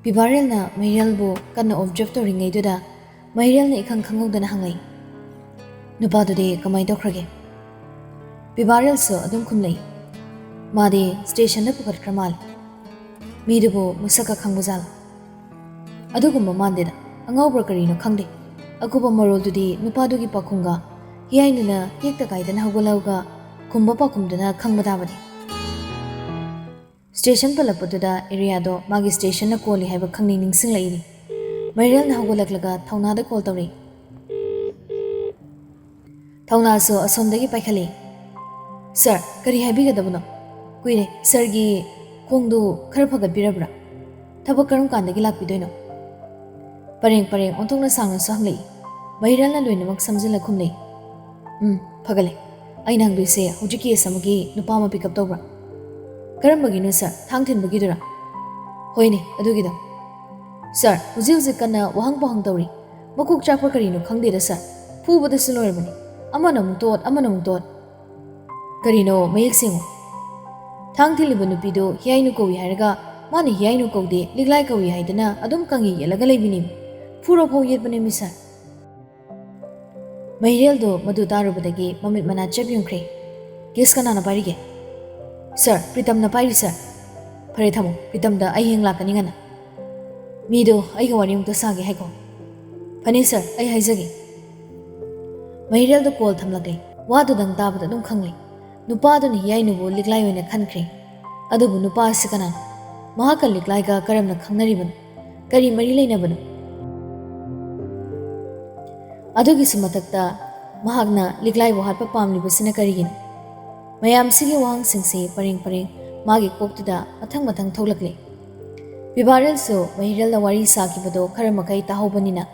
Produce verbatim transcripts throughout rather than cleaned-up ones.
ꯄꯤꯕꯥꯔꯦꯜꯅ ꯃꯍꯤꯔꯦꯜꯕꯨ ꯀꯟꯅ ꯑꯣꯕꯖꯔꯕ ꯇꯧꯔꯤꯉꯩꯗꯨꯗ ꯃꯍꯤꯔꯦꯜꯅ ꯏꯈꯪ ꯈꯪꯍꯧꯗꯅ ꯍꯪꯂꯛꯏ, "ꯅꯨꯄꯥꯗꯨꯗꯤ ꯀꯃꯥꯏꯅ ꯇꯧꯈ꯭ꯔꯒꯦ?" ꯄꯤꯕꯥꯔꯦꯜꯁꯨ ꯑꯗꯨꯝ ꯈꯨꯝꯂꯛꯏ, "ꯃꯥꯗꯤ ꯁ꯭ꯇꯦꯁꯟꯗ ꯄꯨꯈꯠꯈ꯭ꯔ ꯃꯥꯜꯂꯦ꯫ ꯃꯤꯗꯨꯕꯨ ꯃꯁꯛꯀ ꯈꯪꯕꯖꯥꯠꯂꯥ?" "ꯑꯗꯨꯒꯨꯝꯕ ꯃꯥꯟꯗꯦꯗ, ꯑꯉꯥꯎꯕ꯭ꯔꯥ ꯀꯔꯤꯅꯣ ꯈꯪꯗꯦ꯫ ꯑꯀꯨꯞꯄ ꯃꯔꯣꯜꯗꯨꯗꯤ ꯅꯨꯄꯥꯗꯨꯒꯤ ꯄꯥꯎꯈꯨꯝꯒ ꯍꯤꯌꯥꯏꯅꯨꯅ ꯇꯦꯛꯇ ꯀꯥꯏꯗꯅ ꯍꯧꯒꯠꯂꯛꯑꯒ ꯈꯨꯝꯕ ꯄꯥꯎꯈꯨꯝꯗꯨꯅ ꯈꯪꯕ ꯇꯥꯕꯅꯤ꯫" ꯁ꯭ꯇꯦꯁꯟ ꯄꯜꯂꯛꯄꯗꯨꯗ ꯑꯦꯔꯤꯌꯥꯗꯣ ꯃꯥꯒꯤ ꯁ꯭ꯇꯦꯁꯟꯅ ꯀꯣꯜꯂꯤ ꯍꯥꯏꯕ ꯈꯪꯅꯤꯡ ꯅꯤꯡꯁꯤꯡꯂꯛꯏꯅꯤ꯫ ꯃꯍꯤꯔꯦꯜꯅ ꯍꯧꯒꯠꯂꯛꯂꯒ ꯊꯧꯅꯥꯗ ꯀꯣꯜ ꯇꯧꯔꯛꯏ꯫ ꯊꯧꯅꯥꯁꯨ ꯑꯁꯣꯝꯗꯒꯤ ꯄꯥꯏꯈꯠꯂꯛꯏ꯫ "ꯁꯥꯔ, ꯀꯔꯤ ꯍꯥꯏꯕꯤꯒꯗꯕꯅꯣ? ꯀꯨꯏꯔꯦ, ꯁꯥꯔꯒꯤ ꯈꯣꯡꯗꯨ ꯈꯔ ꯐꯒꯠꯄꯤꯔꯕ꯭ꯔꯥ? ꯊꯕꯛ ꯀꯔꯝ ꯀꯥꯟꯗꯒꯤ ꯂꯥꯛꯄꯤꯗꯣꯏꯅꯣ?" ꯄꯔꯦꯡ ꯄꯔꯦꯡ ꯑꯣꯟꯊꯣꯛꯅ ꯁꯥꯡꯅꯁꯨ ꯍꯪꯂꯛꯏ꯫ ꯃꯍꯤꯔꯦꯜꯅ ꯂꯣꯏꯅꯃꯛ ꯁꯝꯖꯤꯜꯂ ꯈꯨꯝꯂꯛꯏ꯫ "ꯎꯝ, ꯐꯒꯠꯂꯦ꯫ ꯑꯩꯅ ꯍꯪꯗꯣꯏꯁꯦ ꯍꯧꯖꯤꯛ ꯀꯦꯁ ꯑꯃꯒꯤ ꯅꯨꯄꯥ ꯑꯃ ꯄꯤꯛ ꯑꯞ ꯇꯧꯕ꯭ꯔꯥ?" "ꯀꯔꯝꯕꯒꯤꯅꯣ ꯁꯥꯔ? ꯊꯥꯡ ꯊꯤꯟꯕꯒꯤꯗꯨꯔꯥ?" "ꯍꯣꯏꯅꯦ, ꯑꯗꯨꯒꯤꯗꯣ꯫ ꯁꯥꯔ, ꯍꯧꯖꯤꯛ ꯍꯧꯖꯤꯛ ꯀꯟꯅ ꯋꯥꯍꯪ ꯄꯥꯎꯍꯪ ꯇꯧꯔꯤ꯫ ꯃꯀꯣꯛ ꯆꯥꯛꯄ꯭ꯔꯥ ꯀꯔꯤꯅꯣ ꯈꯪꯗꯦꯗ ꯁꯥꯔ꯫ ꯐꯨꯕꯗꯁꯨ ꯂꯣꯏꯔꯕꯅꯤ꯫ ꯑꯃꯅ ꯑꯃꯨꯛ ꯇꯣꯠ, ꯑꯃꯅ ꯑꯃꯨꯛ ꯇꯣꯠ꯫ ꯀꯔꯤꯅꯣ, ꯃꯌꯦꯛ ꯁꯦꯡꯉꯣ꯫" "ꯊꯥꯡ ꯊꯤꯜꯂꯤꯕ ꯅꯨꯄꯤꯗꯣ ꯍꯤꯌꯥꯏꯅꯨ ꯀꯧꯏ ꯍꯥꯏꯔꯒ ꯃꯥꯅ ꯍꯤꯌꯥꯏꯅꯨ ꯀꯧꯗꯦ, ꯂꯤꯛꯂꯥꯏ ꯀꯧꯏ ꯍꯥꯏꯗꯅ ꯑꯗꯨꯝ ꯀꯪꯉꯤ ꯌꯦꯠꯂꯒ ꯂꯩꯕꯤꯅꯦꯃꯤ꯫ ꯐꯨꯔꯣ ꯐꯥꯎ ꯌꯦꯠꯄꯅꯦꯃꯤ ꯁꯥꯔ꯫" ꯃꯍꯤꯔꯦꯜꯗꯣ ꯃꯗꯨ ꯇꯥꯔꯨꯕꯗꯒꯤ ꯃꯃꯤꯠ ꯃꯅꯥ ꯆꯦꯞ ꯌꯨꯡꯈ꯭ꯔꯦ꯫ "ꯀꯦꯁ ꯀꯅꯥꯅ ꯄꯥꯏꯔꯤꯒꯦ?" "ꯁꯥꯔ, ꯄ꯭ꯔꯤꯇꯝꯅ ꯄꯥꯏꯔꯤ ꯁꯥꯔ꯫" "ꯐꯔꯦ, ꯊꯝꯃꯣ, ꯄ꯭ꯔꯤꯇꯝꯗ ꯑꯩ ꯍꯌꯦꯡ ꯂꯥꯛꯀꯅꯤ ꯉꯟꯅ꯫" "ꯃꯤꯗꯣ ꯑꯩꯒ ꯋꯥꯔꯤ ꯑꯃꯨꯛꯇ ꯁꯥꯒꯦ ꯍꯥꯏꯈꯣ꯫" "ꯐꯅꯤ ꯁꯥꯔ, ꯑꯩ ꯍꯥꯏꯖꯒꯦ꯫" ꯃꯍꯤꯔꯦꯜꯗ ꯀꯣꯜ ꯊꯝꯂꯛꯂꯦ꯫ ꯋꯥꯗꯨꯗꯪ ꯇꯥꯕꯗ ꯑꯗꯨꯝ ꯈꯪꯂꯦ꯫ ꯅꯨꯄꯥꯗꯨꯅ ꯍꯤꯌꯥꯏꯅꯨꯕꯨ ꯂꯤꯛꯂꯥꯏ ꯑꯣꯏꯅ ꯈꯟꯈ꯭ꯔꯦ꯫ ꯑꯗꯨꯕꯨ ꯅꯨꯄꯥ ꯑꯁꯤ ꯀꯅꯥꯅꯣ? ꯃꯍꯥꯛꯀ ꯂꯤꯛꯂꯥꯏꯒ ꯀꯔꯝꯅ ꯈꯪꯅꯔꯤꯕꯅꯣ? ꯀꯔꯤ ꯃꯔꯤ ꯂꯩꯅꯕꯅꯣ? ꯑꯗꯨꯒꯤꯁꯨ ꯃꯊꯛꯇ ꯃꯍꯥꯛꯅ ꯂꯤꯛꯂꯥꯏꯕꯨ ꯍꯥꯠꯄ ꯄꯥꯝꯂꯤꯕꯁꯤꯅ ꯀꯔꯤꯒꯤꯅꯣ? ꯃꯌꯥꯝꯁꯤꯒꯤ ꯋꯥꯍꯪꯁꯤꯡꯁꯤ ꯄꯔꯦꯡ ꯄꯔꯦꯡ ꯃꯥꯒꯤ ꯀꯣꯛꯇꯨꯗ ꯃꯊꯪ ꯃꯊꯪ ꯊꯣꯛꯂꯛꯂꯦ꯫ ꯄꯤꯕꯥꯔꯦꯜꯁꯨ ꯃꯍꯤꯔꯦꯜꯗ ꯋꯥꯔꯤ ꯁꯥꯈꯤꯕꯗꯣ ꯈꯔ ꯃꯈꯩ ꯇꯥꯍꯧꯕꯅꯤꯅ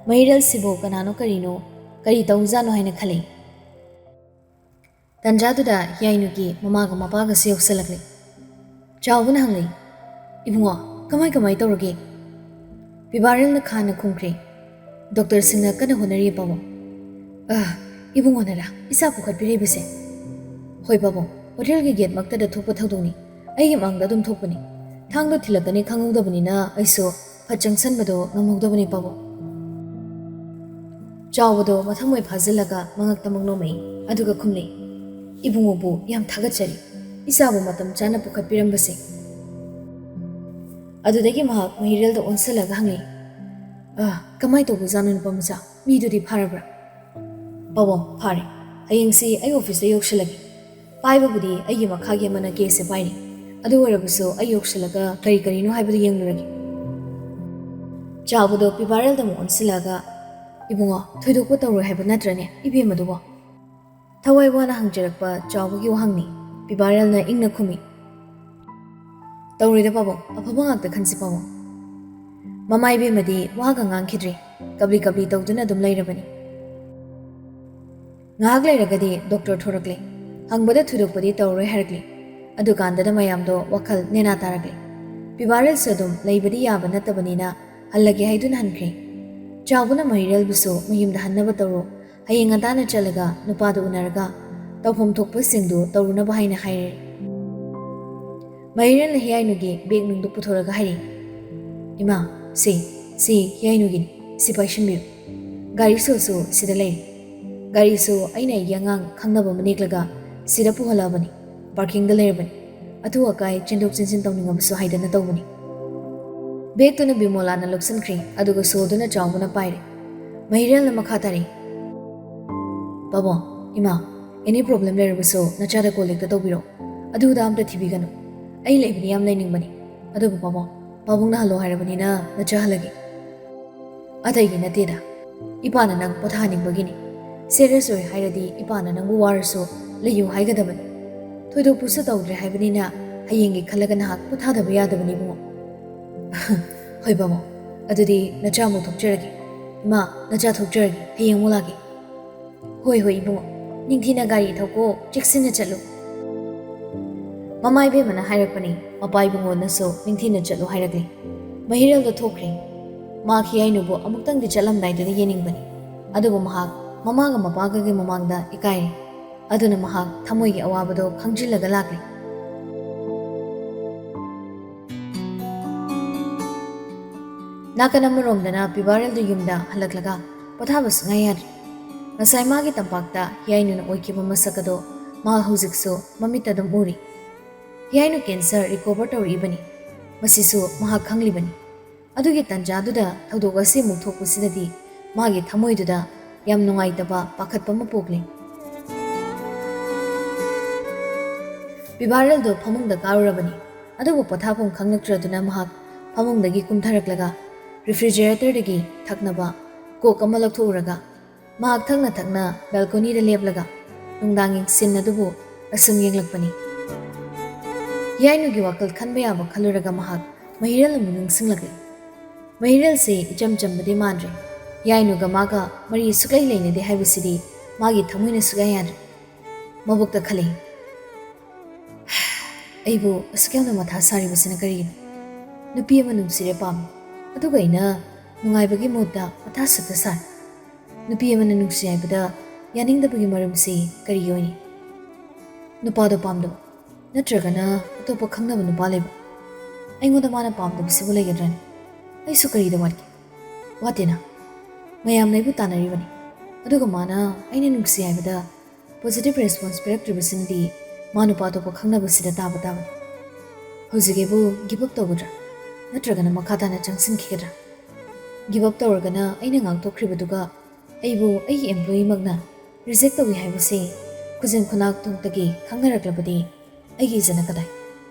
ꯃꯍꯤꯔꯦꯜꯁꯤꯕꯨ ꯀꯅꯥꯅꯣ ꯀꯔꯤꯅꯣ, ꯀꯔꯤ ꯇꯧꯖꯥꯠꯅꯣ ꯍꯥꯏꯅ ꯈꯜꯂꯤ꯫ ꯇꯟꯖꯥꯗꯨꯗ ꯍꯤꯌꯥꯏꯅꯨꯒꯤ ꯃꯃꯥꯒ ꯃꯄꯥꯒꯁꯨ ꯌꯧꯁꯜꯂꯛꯂꯦ꯫ ꯆꯥꯎꯕꯅ ꯍꯪꯂꯛꯏ, "ꯏꯕꯨꯡꯉꯣ, ꯀꯃꯥꯏ ꯀꯃꯥꯏ ꯇꯧꯔꯒꯦ?" ꯄꯤꯕꯥꯔꯦꯜꯅ ꯈꯥꯟꯅ ꯈꯨꯝꯈ꯭ꯔꯦ, "ꯗꯣꯛꯇꯔꯁꯤꯡꯅ ꯀꯟꯅ ꯍꯣꯠꯅꯔꯤ ꯄꯥꯕꯨꯡ꯫" "ꯑ, ꯏꯕꯨꯡꯉꯣꯅꯔꯥ ꯏꯆꯥ ꯄꯨꯈꯠꯄꯤꯔꯛꯏꯕꯁꯦ?" "ꯍꯣꯏ ꯄꯥꯕꯨꯡ, ꯍꯣꯇꯦꯜꯒꯤ ꯒꯦꯠꯃꯛꯇꯗ ꯊꯣꯛꯄ ꯊꯧꯗꯣꯛꯅꯤ꯫ ꯑꯩꯒꯤ ꯃꯥꯡꯗ ꯑꯗꯨꯝ ꯊꯣꯛꯄꯅꯤ꯫ ꯊꯥꯡꯗꯣ ꯊꯤꯜꯂꯛꯀꯅꯤ ꯈꯪꯍꯧꯗꯕꯅꯤꯅ ꯑꯩꯁꯨ ꯐꯠ ꯆꯪꯁꯟꯕꯗꯣ ꯉꯝꯍꯧꯗꯕꯅꯤ ꯄꯥꯕꯨꯡ꯫ ꯆꯥꯎꯕꯗꯣ ꯃꯊꯃꯣꯏ ꯐꯥꯖꯤꯜꯂꯒ ꯃꯉꯛꯇꯃꯛ ꯅꯣꯝꯃꯛꯏ꯫ ꯑꯗꯨꯒ ꯈꯨꯝꯂꯛꯏ, "ꯏꯕꯨꯡꯉꯣꯕꯨ ꯌꯥꯝ ꯊꯥꯒꯠꯆꯔꯤ, ꯏꯆꯥꯕꯨ ꯃꯇꯝ ꯆꯥꯅ ꯄꯨꯈꯠꯄꯤꯔꯝꯕꯁꯦ꯫" ꯑꯗꯨꯗꯒꯤ ꯃꯍꯥꯛ ꯃꯍꯤꯔꯦꯜꯗ ꯑꯣꯟꯁꯤꯜꯂꯒ ꯍꯪꯂꯛꯏ, "ꯑ, ꯀꯃꯥꯏ ꯇꯧꯕꯖꯥꯠꯅꯣ ꯅꯨꯄꯥ ꯃꯆꯥ? ꯃꯤꯗꯨꯗꯤ ꯐꯔꯕ꯭ꯔꯥ?" "ꯄꯥꯕꯨꯡ, ꯐꯥꯔꯦ꯫ ꯍꯌꯦꯡꯁꯤ ꯑꯩ ꯑꯣꯐꯤꯁꯇ ꯌꯧꯁꯤꯜꯂꯒꯦ꯫ ꯄꯥꯏꯕꯕꯨꯗꯤ ꯑꯩꯒꯤ ꯃꯈꯥꯒꯤ ꯑꯃꯅ ꯀꯦꯁꯁꯦ ꯄꯥꯏꯔꯤ꯫ ꯑꯗꯨ ꯑꯣꯏꯔꯕꯁꯨ ꯑꯩ ꯌꯧꯁꯤꯜꯂꯒ ꯀꯔꯤ ꯀꯔꯤꯅꯣ ꯍꯥꯏꯕꯗꯨ ꯌꯦꯡꯂꯨꯔꯒꯦ꯫" ꯆꯥꯎꯕꯗꯣ ꯄꯤꯕꯥꯔꯦꯜꯗ ꯑꯃꯨꯛ ꯑꯣꯟꯁꯤꯜꯂꯒ, "ꯏꯕꯨꯡꯉꯣ, ꯊꯣꯏꯗꯣꯛꯄ ꯇꯧꯔꯣꯏ ꯍꯥꯏꯕ ꯅꯠꯇ꯭ꯔꯅꯦ ꯏꯕꯦꯝꯃꯗꯨꯕꯣ?" ꯊꯋꯥꯏ ꯋꯥꯅ ꯍꯪꯖꯔꯛꯄ ꯆꯥꯎꯕꯒꯤ ꯋꯥꯍꯪꯅꯤ꯫ ꯄꯤꯕꯥꯔꯦꯜꯅ ꯏꯪꯅ ꯈꯨꯝꯃꯤ, "ꯇꯧꯔꯣꯏꯗ ꯄꯥꯕꯨꯡ, ꯑꯐꯕ ꯉꯥꯛꯇ ꯈꯟꯁꯤ ꯄꯥꯕꯨꯡ꯫" ꯃꯃꯥ ꯏꯕꯦꯝꯃꯗꯤ ꯋꯥꯒ ꯉꯥꯡꯈꯤꯗ꯭ꯔꯦ꯫ ꯀꯕ꯭ꯂꯤ ꯀꯕ꯭ꯂꯤ ꯇꯧꯗꯨꯅ ꯑꯗꯨꯝ ꯂꯩꯔꯕꯅꯤ꯫ ꯉꯥꯏꯍꯥꯛ ꯂꯩꯔꯒꯗꯤ ꯗꯣꯛꯇꯔ ꯊꯣꯔꯛꯂꯦ꯫ ꯍꯪꯕꯗ ꯊꯣꯏꯗꯣꯛꯄꯗꯤ ꯇꯧꯔꯣꯏ ꯍꯥꯏꯔꯛꯂꯦ꯫ ꯑꯗꯨꯀꯥꯟꯗꯗ ꯃꯌꯥꯝꯗꯣ ꯋꯥꯈꯜ ꯅꯦꯅꯥ ꯇꯥꯔꯛꯂꯦ꯫ ꯄꯤꯕꯥꯔꯦꯜꯁꯨ ꯑꯗꯨꯝ ꯂꯩꯕꯗꯤ ꯌꯥꯕ ꯅꯠꯇꯕꯅꯤꯅ ꯍꯜꯂꯒꯦ ꯍꯥꯏꯗꯨꯅ ꯍꯟꯈ꯭ꯔꯦ꯫ ꯆꯥꯎꯕꯅ ꯃꯍꯤꯔꯦꯜꯕꯨꯁꯨ ꯃꯌꯨꯝꯗ ꯍꯟꯅꯕ ꯇꯧꯔꯣ, ꯍꯌꯦꯡ ꯉꯟꯇꯥꯅ ꯆꯠꯂꯒ ꯅꯨꯄꯥꯗꯨ ꯎꯅꯔꯒ ꯇꯧꯐꯝ ꯊꯣꯛꯄꯁꯤꯡꯗꯨ ꯇꯧꯔꯨꯅꯕ ꯍꯥꯏꯅ ꯍꯥꯏꯔꯦ꯫ ꯃꯍꯤꯔꯦꯜꯅ ꯍꯤꯌꯥꯏꯅꯨꯒꯤ ꯕꯦꯒ ꯅꯨꯡꯗꯨ ꯄꯨꯊꯣꯔꯒ ꯍꯥꯏꯔꯤ, "ꯏꯃꯥ, ꯁꯤ, ꯁꯤ ꯍꯤꯌꯥꯏꯅꯨꯒꯤꯅꯤ, ꯁꯤ ꯄꯥꯏꯁꯤꯟꯕꯤꯌꯨ꯫ ꯒꯥꯔꯤ ꯁꯣꯁꯨ ꯁꯤꯗ ꯂꯩꯔꯦ꯫ ꯒꯥꯔꯤꯁꯨ ꯑꯩꯅ ꯑꯩꯒꯤ ꯑꯉꯥꯡ ꯈꯪꯅꯕ ꯑꯃ ꯅꯦꯛꯂꯒ ꯁꯤꯗ ꯄꯨꯍꯜꯂꯛꯑꯕꯅꯤ, ꯄꯥꯔꯀꯤꯡꯗ ꯂꯩꯔꯕꯅꯤ꯫ ꯑꯊꯨ ꯑꯀꯥꯏ ꯆꯦꯟꯊꯣꯛ ꯆꯦꯟꯁꯤꯟ ꯇꯧꯅꯤꯡꯉꯕꯁꯨ ꯍꯥꯏꯗꯅ ꯇꯧꯕꯅꯤ꯫" ꯕꯦꯒꯇꯨꯅ ꯕꯤꯃꯣꯂꯥꯅ ꯂꯧꯁꯤꯟꯈ꯭ꯔꯦ, ꯑꯗꯨꯒ ꯁꯣꯗꯨꯅ ꯆꯥꯎꯕꯅ ꯄꯥꯏꯔꯦ꯫ ꯃꯍꯤꯔꯦꯜꯅ ꯃꯈꯥ ꯇꯥꯔꯛꯏ, "ꯄꯥꯕꯨꯡ, ꯏꯃꯥ, ꯑꯦꯅꯤ ꯄ꯭ꯔꯣꯕ꯭ꯂꯦꯝ ꯂꯩꯔꯕꯁꯨ ꯅꯆꯥꯗ ꯀꯣꯜ ꯍꯦꯛꯇ ꯇꯧꯕꯤꯔꯣ꯫ ꯑꯗꯨꯗ ꯑꯝꯇ ꯊꯤꯕꯤꯒꯅꯨ꯫ ꯑꯩ ꯂꯩꯕꯗꯤ ꯌꯥꯝ ꯂꯩꯅꯤꯡꯕꯅꯤ꯫ ꯑꯗꯨꯕꯨ ꯄꯥꯕꯨꯡ, ꯄꯥꯕꯨꯡꯅ ꯍꯜꯂꯣ ꯍꯥꯏꯔꯕꯅꯤꯅ ꯅꯆꯥ ꯍꯜꯂꯒꯦ꯫" "ꯑꯇꯩꯒꯤ ꯅꯠꯇꯦꯗ꯫ ꯏꯄꯥꯅ ꯅꯪ ꯄꯣꯊꯥꯍꯟꯅꯤꯡꯕꯒꯤꯅꯤ꯫ ꯁꯦꯔꯤꯌꯁ ꯑꯣꯏ ꯍꯥꯏꯔꯗꯤ ꯏꯄꯥꯅ ꯅꯪꯕꯨ ꯋꯥꯔꯁꯨ ꯂꯩꯌꯨ ꯍꯥꯏꯒꯗꯕꯅꯤ꯫ ꯊꯣꯏꯗꯣꯛꯄꯁꯨ ꯇꯧꯗ꯭ꯔꯦ ꯍꯥꯏꯕꯅꯤꯅ ꯍꯌꯦꯡꯒꯤ ꯈꯜꯂꯒ ꯅꯍꯥꯛ ꯄꯣꯊꯥꯗꯕ ꯌꯥꯗꯕꯅꯤ ꯏꯕꯨꯡꯉꯣ꯫" "ꯍꯣꯏ ꯄꯥꯕꯨꯡ, ꯑꯗꯨꯗꯤ ꯅꯆꯥ ꯑꯃꯨꯛ ꯊꯣꯛꯆꯔꯒꯦ꯫ ꯏꯃꯥ, ꯅꯆꯥ ꯊꯣꯛꯆꯔꯒꯦ, ꯍꯌꯦꯡ ꯑꯃꯨꯛ ꯂꯥꯛꯀꯦ꯫" "ꯍꯣꯏ, ꯍꯣꯏ ꯏꯕꯨꯡꯉꯣ, ꯅꯤꯡꯊꯤꯅ ꯒꯥꯔꯤ ꯊꯧꯀꯣ, ꯆꯦꯛꯁꯤꯟꯅ ꯆꯠꯂꯨ꯫" ꯃꯃꯥ ꯏꯕꯦꯝꯃꯅ ꯍꯥꯏꯔꯛꯄꯅꯤ, ꯃꯄꯥ ꯏꯕꯨꯡꯉꯣꯅꯁꯨ ꯅꯤꯡꯊꯤꯅ ꯆꯠꯂꯨ ꯍꯥꯏꯔꯛꯂꯤ꯫ ꯃꯍꯤꯔꯦꯜꯗꯣ ꯊꯣꯛꯈ꯭ꯔꯦ꯫ ꯃꯍꯥꯛ ꯍꯤꯌꯥꯏꯅꯨꯕꯨ ꯑꯃꯨꯛꯇꯪꯗꯤ ꯆꯠꯂꯝꯗꯥꯏꯗꯨꯗ ꯌꯦꯡꯅꯤꯡꯕꯅꯤ, ꯑꯗꯨꯕꯨ ꯃꯍꯥꯛ ꯃꯃꯥꯒ ꯃꯄꯥꯒꯒꯤ ꯃꯃꯥꯡꯗ ꯏꯀꯥꯏꯔꯦ꯫ ꯑꯗꯨꯅ ꯃꯍꯥꯛ ꯊꯃꯣꯏꯒꯤ ꯑꯋꯥꯕꯗꯣ ꯈꯪꯖꯤꯜꯂꯒ ꯂꯥꯛꯂꯤ꯫ ꯅꯥꯀꯟ ꯑꯃꯔꯣꯝꯗꯅ ꯄꯤꯕꯥꯔꯦꯜꯗꯨ ꯌꯨꯝꯗ ꯍꯜꯂꯛꯂꯒ ꯄꯣꯊꯥꯕ ꯁꯨꯡꯌꯥ ꯌꯥꯗ꯭ꯔꯦ꯫ ꯉꯁꯥꯏ ꯃꯥꯒꯤ ꯇꯝꯄꯥꯛꯇ ꯍꯤꯌꯥꯏꯅꯨꯅ ꯑꯣꯏꯈꯤꯕ ꯃꯁꯛ ꯑꯗꯣ ꯃꯥ ꯍꯧꯖꯤꯛꯁꯨ ꯃꯃꯤꯠꯇ ꯑꯗꯨꯝ ꯎꯔꯤ꯫ ꯍꯤꯌꯥꯏꯅꯨ ꯀꯦꯟꯁꯔ ꯔꯤꯀꯣꯚꯔ ꯇꯧꯔꯛꯏꯕꯅꯤ꯫ ꯃꯁꯤꯁꯨ ꯃꯍꯥꯛ ꯈꯪꯂꯤꯕꯅꯤ꯫ ꯑꯗꯨꯒꯤ ꯇꯟꯖꯥꯗꯨꯗ ꯊꯧꯗꯣꯛ ꯑꯁꯤ ꯑꯃꯨꯛ ꯊꯣꯛꯄꯁꯤꯗꯗꯤ ꯃꯥꯒꯤ ꯊꯃꯣꯏꯗꯨꯗ ꯌꯥꯝ ꯅꯨꯡꯉꯥꯏꯇꯕ, ꯄꯥꯈꯠꯄ ꯑꯃ ꯄꯣꯛꯂꯦ꯫ ꯄꯤꯕꯥꯔꯦꯜꯗꯣ ꯐꯃꯨꯡꯗ ꯀꯥꯔꯨꯔꯕꯅꯤ꯫ ꯑꯗꯨꯕꯨ ꯄꯣꯊꯥꯐꯝ ꯈꯪꯂꯛꯇ꯭ꯔꯗꯨꯅ ꯃꯍꯥꯛ ꯐꯃꯨꯡꯗꯒꯤ ꯀꯨꯝꯊꯔꯛꯂꯒ ꯔꯤꯐ꯭ꯔꯤꯖꯔꯦꯇꯔꯗꯒꯤ ꯊꯛꯅꯕ ꯀꯣꯛ ꯑꯃ ꯂꯧꯊꯣꯛꯎꯔꯒ ꯃꯍꯥꯛ ꯊꯛꯅ ꯊꯛꯅ ꯕꯦꯜꯀꯣꯅꯤꯗ ꯂꯦꯞꯂꯒ ꯅꯨꯡꯗꯥꯡꯒꯤ ꯁꯤꯟ ꯑꯗꯨꯕꯨ ꯑꯁꯨꯝ ꯌꯦꯡꯂꯛꯄꯅꯤ꯫ ꯍꯤꯌꯥꯏꯅꯨꯒꯤ ꯋꯥꯈꯜ ꯈꯟꯕ ꯌꯥꯕ ꯈꯜꯂꯨꯔꯒ ꯃꯍꯥꯛ ꯃꯍꯤꯔꯦꯜ ꯑꯃꯨꯛ ꯅꯤꯡꯁꯤꯡꯂꯛꯂꯦ꯫ ꯃꯍꯤꯔꯦꯜꯁꯦ ꯏꯆꯝ ꯆꯝꯕꯗꯤ ꯃꯥꯟꯗ꯭ꯔꯦ꯫ ꯍꯤꯌꯥꯏꯅꯨꯒ ꯃꯥꯒ ꯃꯔꯤ ꯁꯨꯛꯂꯩ ꯂꯩꯅꯗꯦ ꯍꯥꯏꯕꯁꯤꯗꯤ ꯃꯥꯒꯤ ꯊꯃꯣꯏꯅ ꯁꯨꯛꯌꯥ ꯌꯥꯗ꯭ꯔꯦ꯫ ꯃꯕꯨꯛꯇ ꯈꯜꯂꯤ, "ꯑꯩꯕꯨ ꯑꯁꯨꯛ ꯌꯥꯝꯅ ꯃꯊꯥ ꯁꯥꯔꯤꯕꯁꯤꯅ ꯀꯔꯤꯒꯤꯅꯣ? ꯅꯨꯄꯤ ꯑꯃ ꯅꯨꯡꯁꯤꯔꯦ, ꯄꯥꯝꯃꯤ, ꯑꯗꯨꯒ ꯑꯩꯅ ꯅꯨꯡꯉꯥꯏꯕꯒꯤ ꯃꯍꯨꯠꯇ ꯃꯊꯥ ꯁꯛꯇ ꯁꯥꯔꯦ꯫ ꯅꯨꯄꯤ ꯑꯃꯅ ꯅꯨꯡꯁꯤ ꯍꯥꯏꯕꯗ ꯌꯥꯅꯤꯡꯗꯕꯒꯤ ꯃꯔꯝꯁꯤ ꯀꯔꯤꯒꯤ ꯑꯣꯏꯅꯤ? ꯅꯨꯄꯥꯗꯣ ꯄꯥꯝꯗꯕ ꯅꯠꯇ꯭ꯔꯒꯅ ꯑꯇꯣꯞꯄ ꯈꯪꯅꯕ ꯅꯨꯄꯥ ꯂꯩꯕ? ꯑꯩꯉꯣꯟꯗ ꯃꯥꯅ ꯄꯥꯝꯗꯕꯁꯤꯕꯨ ꯂꯩꯒꯗ꯭ꯔꯅꯦ? ꯑꯩꯁꯨ ꯀꯔꯤꯗ ꯋꯥꯠꯀꯦ? ꯋꯥꯠꯇꯦꯅ꯫ ꯃꯌꯥꯝꯅ ꯑꯩꯕꯨ ꯇꯥꯟꯅꯔꯤꯕꯅꯤ, ꯑꯗꯨꯒ ꯃꯥꯅ ꯑꯩꯅ ꯅꯨꯡꯁꯤ ꯍꯥꯏꯕꯗ ꯄꯣꯖꯤꯇꯤꯚ ꯔꯦꯁꯄꯣꯟꯁ ꯄꯤꯔꯛꯇ꯭ꯔꯤꯕꯁꯤꯅꯗꯤ ꯃꯥ ꯅꯨꯄꯥ ꯑꯇꯣꯞꯄ ꯈꯪꯅꯕꯁꯤꯗ ꯇꯥꯕ ꯇꯥꯕꯅꯤ꯫ ꯍꯧꯖꯤꯛ ꯑꯩꯕꯨ ꯒꯤꯞ ꯑꯞ ꯇꯧꯒꯗ꯭ꯔꯥ? ꯅꯠꯇ꯭ꯔꯒꯅ ꯃꯈꯥ ꯇꯥꯅ ꯆꯪꯁꯤꯟꯈꯤꯒꯗ꯭ꯔꯥ? ꯒꯤꯞ ꯑꯞ ꯇꯧꯔꯒꯅ ꯑꯩꯅ ꯉꯥꯡꯊꯣꯛꯈ꯭ꯔꯤꯕꯗꯨꯒ ꯑꯩꯕꯨ ꯑꯩꯒꯤ ꯑꯦꯝꯄ꯭ꯂꯣꯌꯤꯃꯛꯅ ꯔꯤꯖꯦꯛ ꯇꯧꯏ ꯍꯥꯏꯕꯁꯤ ꯈꯨꯖꯤꯟ ꯈꯨꯅꯥꯛ ꯊꯣꯛꯇꯒꯤ ꯈꯪꯅꯔꯛꯂꯕꯗꯤ ꯑꯩꯒꯤ ꯏꯖꯠꯅ ꯀꯗꯥꯏ?